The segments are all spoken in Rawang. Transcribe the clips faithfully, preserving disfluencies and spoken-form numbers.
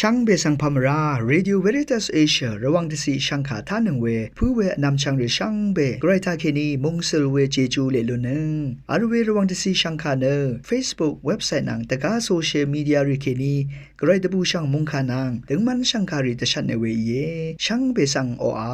Shvngbe svng pà mvrá, Radio Veritas Asia Rvwàng dvciq shvngkà tánøng we pǿ we vnvmchvng rì shvngbe gvray taqkèní mungsøl we jeju leqlúnnøng. Vl we Rvwàng dvciq shvngkà nø Facebook, website nvng dvgá social media rì kèní gvray dvbùshv̀ng mòngkà nvng døngmv́n shv̀ngkàrì dvshvtne we íe. Shvngbe svng oqà,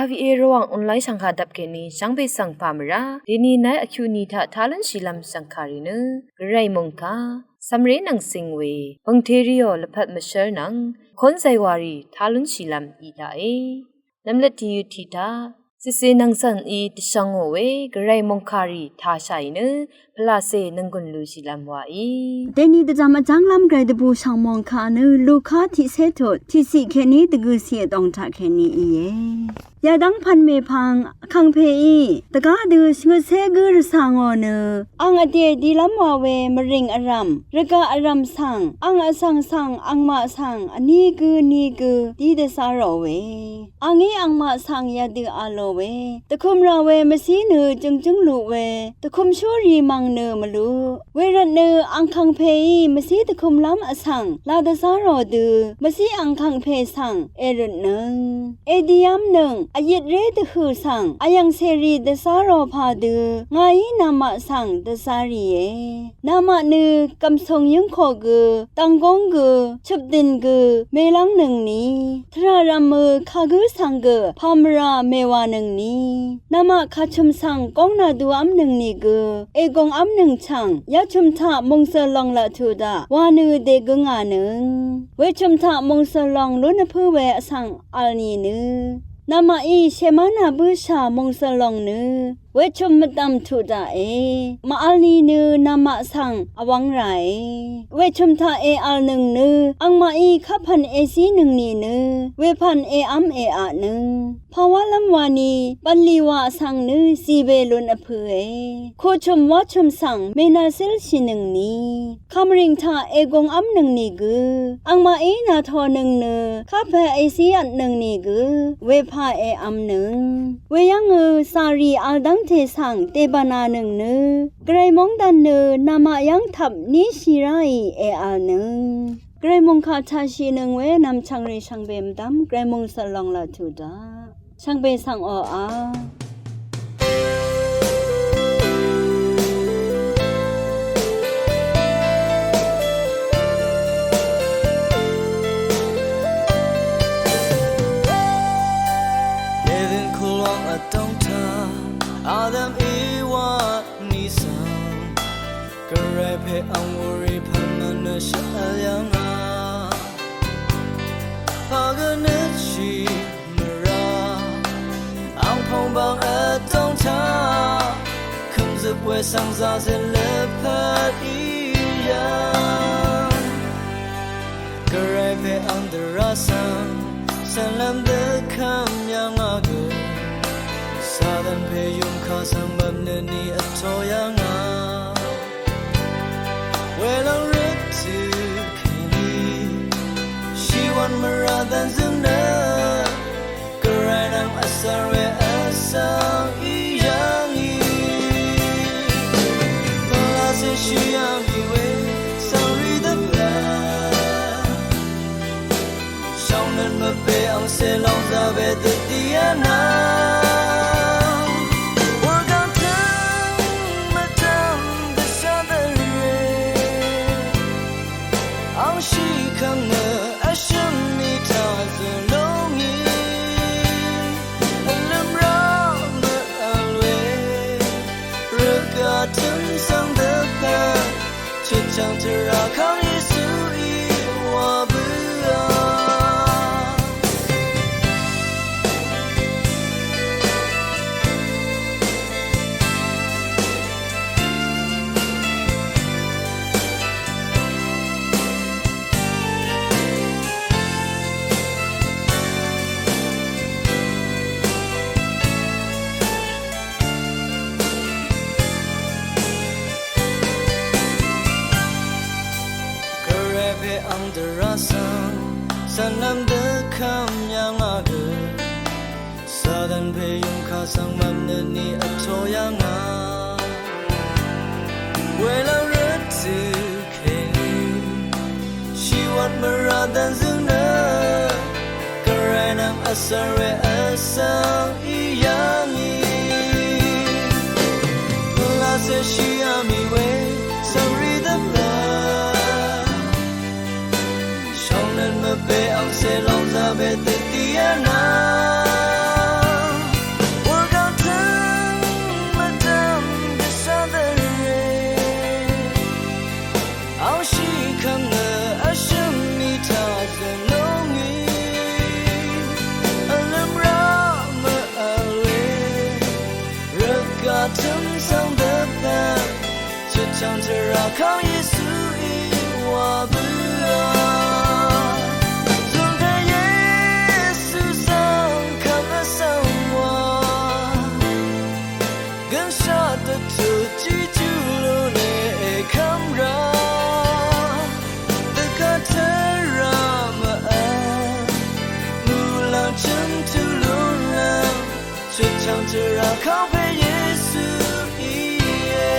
RVA Rvwàng online shv̀ngkà dvp kèní shvngbe svng pà mvrá. Dèní naí vkyuqni taq tá lúnshìlv́m shv̀ngkàrì nø gvray mòngkà cv̀mré nvng cing we pø̀ngteriò lvpat mvshv́r nvng kón zaywàrì tá lúnshìlv́m í daqe. Nvmlvt tìyøt tiq taq cìcè nvng cv̀n í dvshvngò we gvray mòngkàrì tàshàì nø pvlacè nvnggùn lúshìlv́m wàí. Dèní dvjv̀m vjv́nglv́m gvray dvbùshv̀ng mòngkà nø Luka tiqcé tut tiqciq kèní dvgø̀ciq vdòng taqkèní íe. Yadv́ng pv̀n mèpvng vkàngpèí dvgá dø shvngøtcé gǿ rvcà ngò nø ang vdè dilv́m wa we mvrìng vrv̀m rvgaq vrv̀m svng ang vsvng svng angmaq svng vní gǿ ní gǿ dí dvzá rò we. Angí angmaq svng yadø a lò we, dvkøm rà we mvcí nø jøngjǿng luq we, dvkømshú rì mv̀ng nø mvluq. Wervtnø angkàngpèí mvcí dvkømlv́m vsvng laq dvzá rò dø mvcí angkàngpè svng èrøtnøng. Èdiyv́mnøng vyit ré dvhø̀ svng vyv̀ng cèrì dvzá rò pà dø ngàí namaq svng dvzá rìe. Namaq nø gv̀msùng yǿngkò gø, dv̀nggóng gø, chøpdø̀n gø, mèlv́ngnøngni, tvrà rv̀mø kagǿ svng gø pà mvrà mèwànøngni, namaq kàchø̀m svng góng nàduv́mnøngni gø ègùngv́mnøng chv̀ng yachø̀m taq mòngsø̀l lòng laq tuq daq wa nø dègøngànøng. Wechø̀m taq mòngsø̀l lòng lún vpǿ we vsvng vl nìnø namaqí shèmánà bǿshà mòngsø̀l lòng nø wechø̀m mvdv̀m tuq daqe. Màvl nìnø namaq svng vwv́ng ràe. Wechø̀m taq èvlnøng nø angmaqí kapv̀n èzínøng nìnø wepv̀n èv́m èatnøng. Pàwálv́m wani bv̀nlì wà svng nø zìwe lún vpø̄e. Koqchø̀m wáchø̀m svng mènàzílshìnøngni, kamvrìng taq ègùngv́mnøng nìgø, angmaqí nàtònøng nø kapè èzívtnøng nìgø wepà èv́mnøng. Weyv́ngø zàrì vl dv́ngte svng dèbànanøng nø gvray móngdàn nø namaq yv́ng tvp níshì ráì èvlnøng. Gvray mòngkà taqshìnøng we nv̀mchv̀ngrì shvngbe mvdv́m gvray mòngsø̀l lòng laq tuq daq. Shvngbe svng oqà. Eden kulwang vdòng taq Adam Ewa ni svng gvray pè ang wurì pv̀n mvnø shvvl yv̀ngà. Pà gvnøtshì mvrà angpòng bang vdòng taq kø̀mzøp we svng zazøt lvpat í yv̀ng. Gvray pè ang dvrá svng cv̀nlv́m dvkvm yv̀ngà gø, Satan pè yùmkà svng bv̀mnøt ni vtō yv̀ngà. Welv́ng røt tø kèní shìwv̀n mvrà dv̀nzø̀m nø gvray nvng vsvng we vsvng í yv̀ngì. Pvlacè shì yv̀ngì we svng rì dvpvt shvngnøt mvbe angcè lòng zà we dvdì vnvng. Wurgvng tøng mvdv̀m dvshà dvre angshì kv̀ng nø vshø̀m ni taq zø̀ lúngì. Vlø̀m rá mvvl we rvgaq tø̀m svng dvpvt chutchv̀ng tvrà kang Yesuí wa bǿà. Pè ang dvrá svng cv̀nlv́m dvkvm yà ngà gø, Satan pè yùngkà svng mvpnø ni vtō yà ngà. Welv́ng rvtø̀ kèní shìwvt mvrà dv̀nzø̀ng nø, Gvray nvng vsvng we vsvng í yà ngì. Mvlacè shìá mì we svng rì dvpvt, shóngnøt mvpè angcè lóngzà we dø dìá nà. Wurgvng tø̀ng mvdv̀m dvsha dvre, angshì kv̀ng nø vshø̀m mì taq zø̀n lúngì. Vlø̀m rá mv-vl we, rvgaq tø̀m svng dvpvt, chøtchv̀ng tvrà kang Yesuí wa bǿà. Zùngte Yesu svng kvt vsvng wa, gønshaq dvtut tiqtu lú lè èkv́m rá, dvgaq tvrà mv-vl, muqlàng chø̀m tu lú lv́m, chøtchv̀ng tvrà kangpè Yesu íe.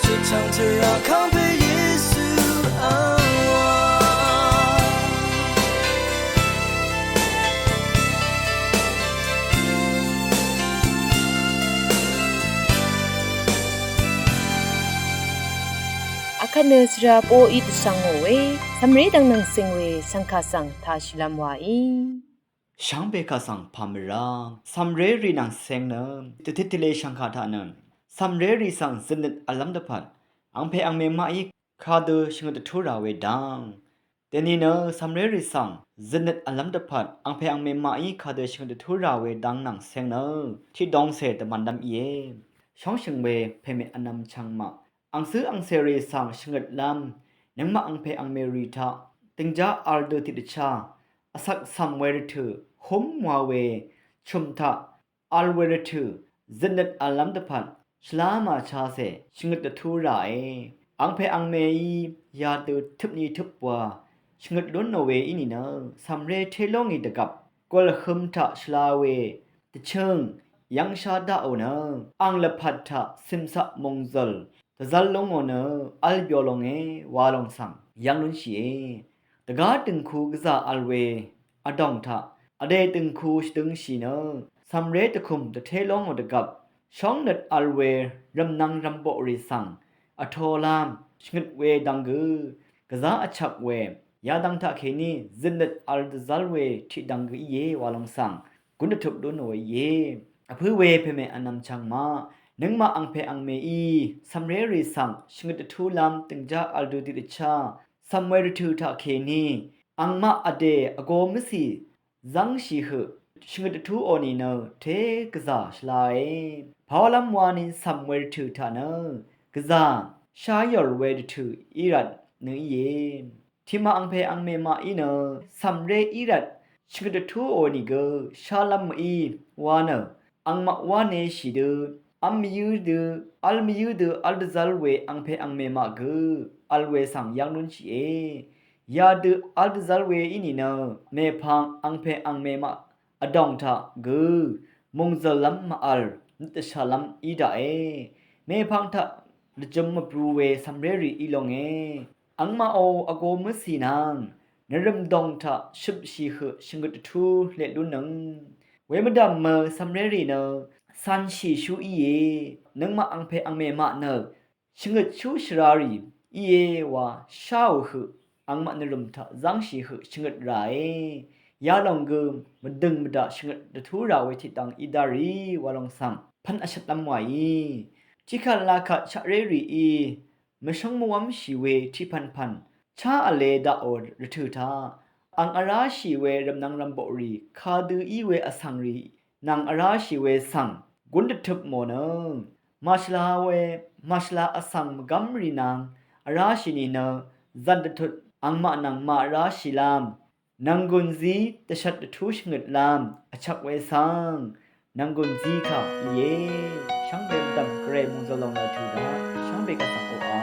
Chøtchv̀ng tvrà kangpè Yesu angwà. Akvt nø svra poqí dvshvngò we, cv̀mré dvng nvng cing we, shv̀ngkà svng taq shìlv́m wàí. Shvngbe kaq svng pà mvrá, cv̀mré rì nvng cing nø, dvtit tvle shv̀ngkà taq nø, cv̀mré rì svng zøtnøt vlv́m dvpvt, angpè angmè maqí kadø shvngøt dvtú rà we dvng. Dèni nø cv̀mré rì svng zøtnøt vlv́m dvpvt, angpè angmè maqí kadø shvngøt dvtú rà we dvng nvng cing nø, tiqdongcè dvmv̀nlv́m íe. Shóngshø̀ng we pèmè vnvm chvngmaq, angcǿ angcèrì svng shvngøtlv́m, nøngmaq angpè angmèrì taq, dìngjá vl dø tiqdvchá, vsvk cv̀m we rvtø̀, húm wa we, chø̀m taq, vl we rvtø̀, zøtnøt vlv́m dvpvt, shvlá màchacè, shvngøt dvtú ràe. Angpè angmèí, yadø tøpni tøp wa, shvngøt lúnò we í nìnø, cv̀mré té lóngì dvgvp, gùlhøm taq shvla we, dvchøng, yv́ngshá daqò nø, ang lvpat taq cìmcaq mòngzø̀l, dvzv́l lóngò nø, v́l byo longe, wa lòng svng, yv́ng lúnshìe. Dvgá dø̀ngku gvzà vl we, vdòng taq, vdè dø̀ngku shvdøngshì nø, cv̀mré dvkùm dvté lóngò dvgvp, shóngnøt vl we, rv̀mnvng rv̀mboqrì svng, vtōlv́m, shvngøt we dvng gø, gvzá vchvk we, yadvng taqkèní, zøtnøt vl dvzv́l we, tiqdvng gø íe, wa lòng svng, gún dvtup lúnò we íe. Vpǿ we pèmè vnvm chvngmaq, nøngmaq angpè angmèí, cv̀mré rì svng, shvngøt dvtúlv́m, dìngjá vl dø tiqdvchá, cv̀m we rvtø̀ taqkèní, angmaq vdè vgō mvcì, zv́ngshì høq, shvngøt dvtúò nìnø, té gvzà shvlae. Pàwálv́m wani cv̀m we rvtø̀ taq nø, gvzà, sháyòr we rvtø̀ í rvt nø íe. Tiqmaq angpè angmè maqí nø, cv̀mré í rvt, shvngøt dvtúò nìgø, shálv́m mø̀í, wa nø, angmaq wáneshì dø, v́m mvyǿ dø, v́l mvyǿ dø, v́l dvzv́l we angpè angmè maq gø, vl we svng yv́ng lúnshìe. Yadø v́l dvzv́l we í nìnø, mèpvng angpè angmè maq vdòng taq gø, mòngzø̀llv́m mv-vl, nøt dvshàlv́m í daqe. Mèpvng taq dvjøm mvbru we cv̀mré rì í longe. Angmaqò vgō mvcì nvng, nvrø̀m dòng taq shøpshì høq shvngøt dvtú leq lúnnøng. Wemvdv̀m mø cv̀mré rì nø, cv̄nshì shú íe, nøngmaq angpè angmè maq nø, shvngøt shú shvrarì íe wa sháò høq, angmaq nvrø̀m taq zv́ngshì høq shvngøt ràe. Yalòng gø mvdø̀ng mvdaq shvngøt dvtú rà we tiqdvng í dá rì wa lòng svng pv́n vshvtlv́m wàí. Tiqkvt laqkvt shaqré rìí, mvshóng mvwv́mshì we tiqpv̀npv̀n, chá vle daqò rvtø̀ taq, ang vráshì we rv̀mnvng rv̀mboqrì, kadø í we vsvng rì, nvng vráshì we svng, gún dvtøp mò nø. Màshvla we, màshvla vsvng mvgv́mrì nvng, vráshì nìnø, zv̀n dvtut, angmaq nvng màvráshìlv́m, nv̀nggùn zí dvshvt dvtú shvngøtlv́m, vchvk we svng, nv̀nggùn zí kà íe, shvngbe mvdv̀m gvray mòngzø̀l lòng nø tø̀daq, shvngbe kà svng oqà.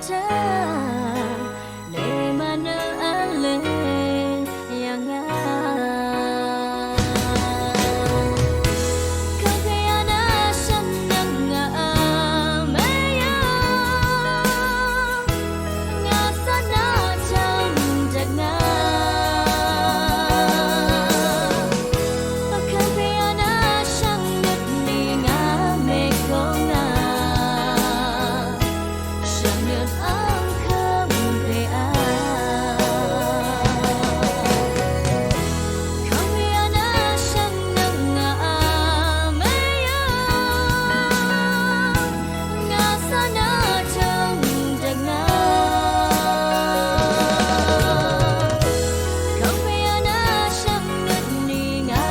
Tø̄ lèmvnø v̄le yv̀ngà. Kàngpè vnø shvnøt ngà mèyv̀ng, ngà svnøt tø̀m dvgà. Kàngpè vnø shvnøt ni ngà mèkongà. Shvnøt ang kv́m pè a. Kv́m pè a nø shvnøt ngà mèyv̀ng, ngà svnøt tø̀m dvgà. Kv́m pè a nø shvnøt ni ngà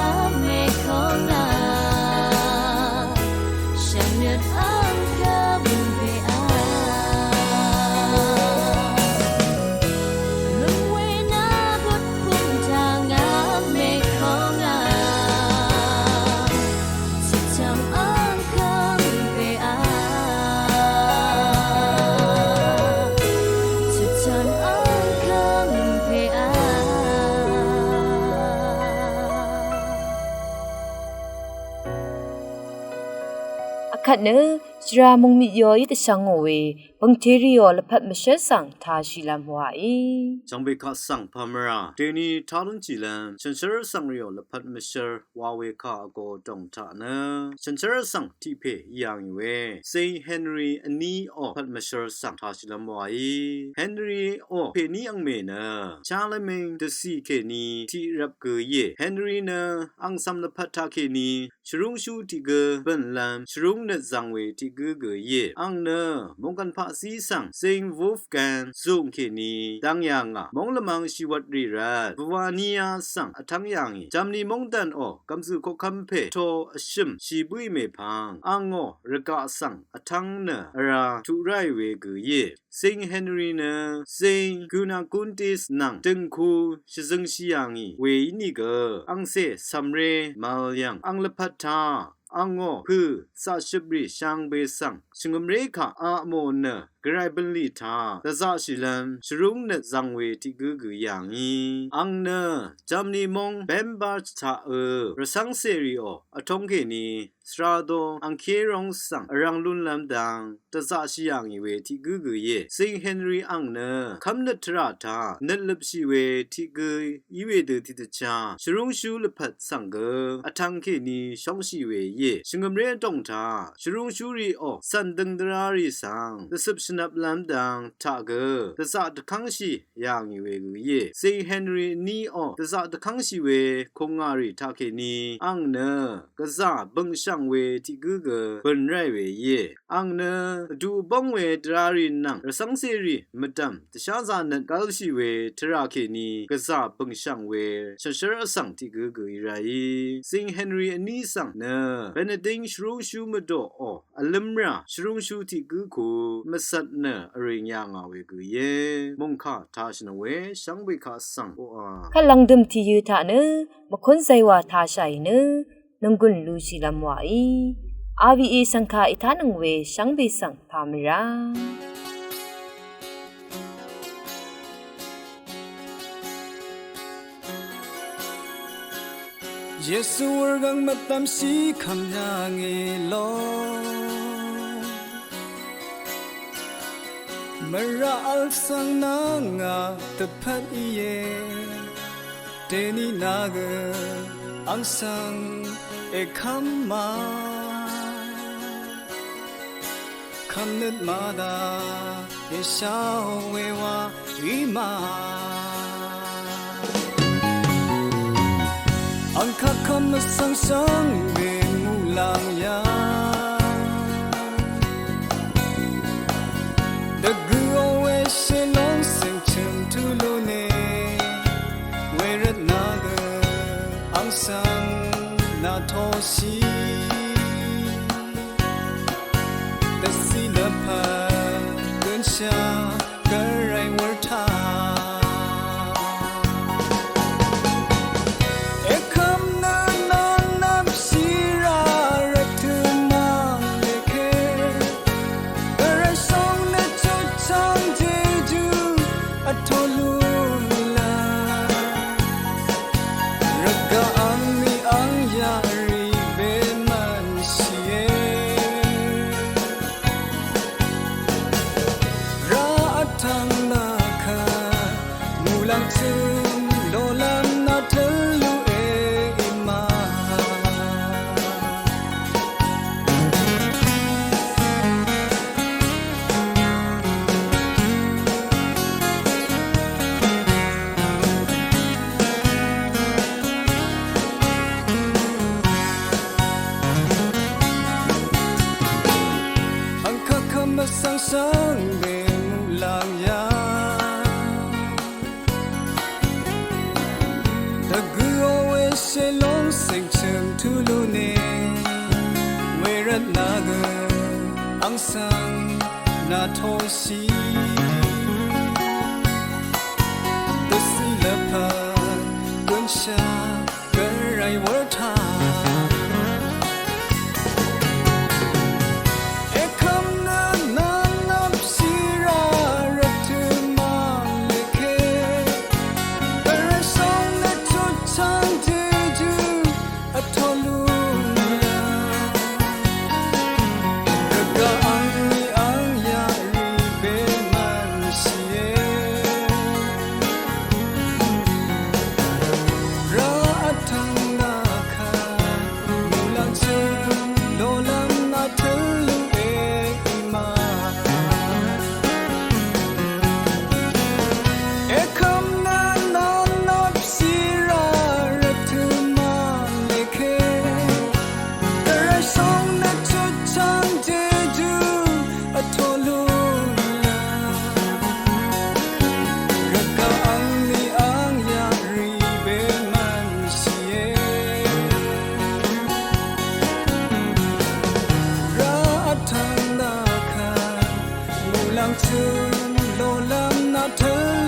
mèkongà. Shvnøt ang kv́m pè a. Lv̀m we nà bøt pung taq ngà mèkongà. Chøtchv̀ng ang kv́m pè a. Chøtchv̀ng ang kv́m pè a. Akvt nø shvra mungmit yoí dvshvngò we bø̀ngteri ò lvpat mvshv́r svng tāshìlv́m wàí. Shvngbe kaq svng pàmvrà dèni talúnshìlv́m shànshér svng rìò lvpat mvshv́r wa we kà vgō dòng taq nø shànshér svng tiq pè í yà ngì we Saint Henry vní ò lvpat mvshv́r svng tāshìlv́m wàí. Henry ò pèní angmè nø Charlemagne dvcì kèní tiq rvp gø íe. Henry nø ang cv̀m lvpat taqkèní shvrúngshú tiq gǿ bø̀nlv́m shvrúng nøt zvng we tiq gǿ gø íe. Ang nø mòngkv̀n paqzí svng Saint Wolfgang zùng kèní dvng yà ngà. Móng lvmvng shìwvt rì rvt Bavariya svng vtv́ng yà ngì. Germany móngdàn ò gv̀mzø̀ koqkv́m pè to vshø̀m shì bǿì mèpvng angò rvgaq svng vtv́ng nø vrá tuq ráì we gø íe. Saint Henry nø Saint Kunegundis nvng dø̀ngku shvzøngshì yà ngì we ínìgø angcè cv̀mré mvl yv̀ng ang lvpat taq angò pø̀ zaqshøprì shvngbe svng shvngø̀mré kà aqmò nø gvray bø̀nlì taq dvzaqshìlv́m shvrúng nøt zvng we tiq gǿ gø yà ngì. Ang nø Germany móng Bamberg taq ø rvcv́ng cèrì ò vtóng kèní Svrado angkéróng svng vrvng lúnlv́m dang dvzaqshì yà ngì we tiq gǿ gø íe. Saint Henry ang nø kv́mnøt tvrà taq nøt løpshì we tiq gǿ í we dø tiqdvchá shvrúngshú lvpat svng gø vtv́ng kèní shóngshì we íe. Shvngø̀mré vdòng taq shvrúngshú rì ò cv̀n døng dvrá rì svng dvcøp shvnvplv́m dang taq gø dvzaq dvkv́ngshì yà ngì we gø íe. Saint Henry vní ò dvzaq dvkv́ngshì we kùngà rì taqkèní ang nø gvzà bø̀ngshv̀ng we tiq gǿ gø bø̀n ráì we íe. Ang nø vdu vbóng we dvrarì nvng rvcv́ngcèrì mvdv̀m dvsházā nøt gv́lshì we tvrà kèní gvzà bø̀ngshv̀ng we shànshér vsvng tiq gǿ gø í ráì. Saint Henry vní svng nø Benedict shvrúngshú mvdòò vlǿmrà shvrúngshú tiq gǿ ku mvcvt nø vrìng yà ngà we gø íe. Mòngkà tāshì nò we shvngbe kaq svng oqà kvt lv̀ngdø̀m tìyø̄ taq nø mvkún zaywà tāshàì nø nònggùn lushìlv́m wàí. R V A shv̀ngkà ètánøng we shvngbe svng pàmvrá. Yesu wurgvng mvdvmshì kvmyà ngì lo. Mvraq vl svng nvng ngà dvpvt íe. Dèní nà gø ang svng èkv́m ma. Kvmnøt màdà èsháò we wa í ma. Ang kaq kvm vsvng shvngbe muqlàng yà. Dvgø̄ò we shèlóng cèngchø̀m tulu ne. Wervt nà gø ang svng nà toshì. Dvciq lvpat gønshà gvray wur taq. Èkvm nø nvng nvmshì rà rvtø̀ nvng lèké. Gvray shóng nø chutchvng Tvng nø kø muqlàng tø̄m loqlv́m nø tø̄l lú e í ma. Ang kakam asang sang be muqlàng ya. Dvgø o we she long seng chøng tulu ne. We rat na gø ang sang na tong shi. Dvsi lvpat gøn sha gøn rai wor ta. Ekam nø nø nvp shira rvtø mang leke. Gøn rai song nø tut chang jeju vtolu ya. Rvgaq ang ni ang ya ri be man shi e. Rvtvng nø kø muqlàng tø̄m loqlv́m nø tø̄l lú e í ma. Ekam nø nø nvp shira rvtø mang leke. Gøn rai song nø tut chang jeju vtolu la. Rvgaq ang ni ang ya ri be man shi e. Rvtvng nø kø muqlàng tø̄m loqlv́m nø tø̄l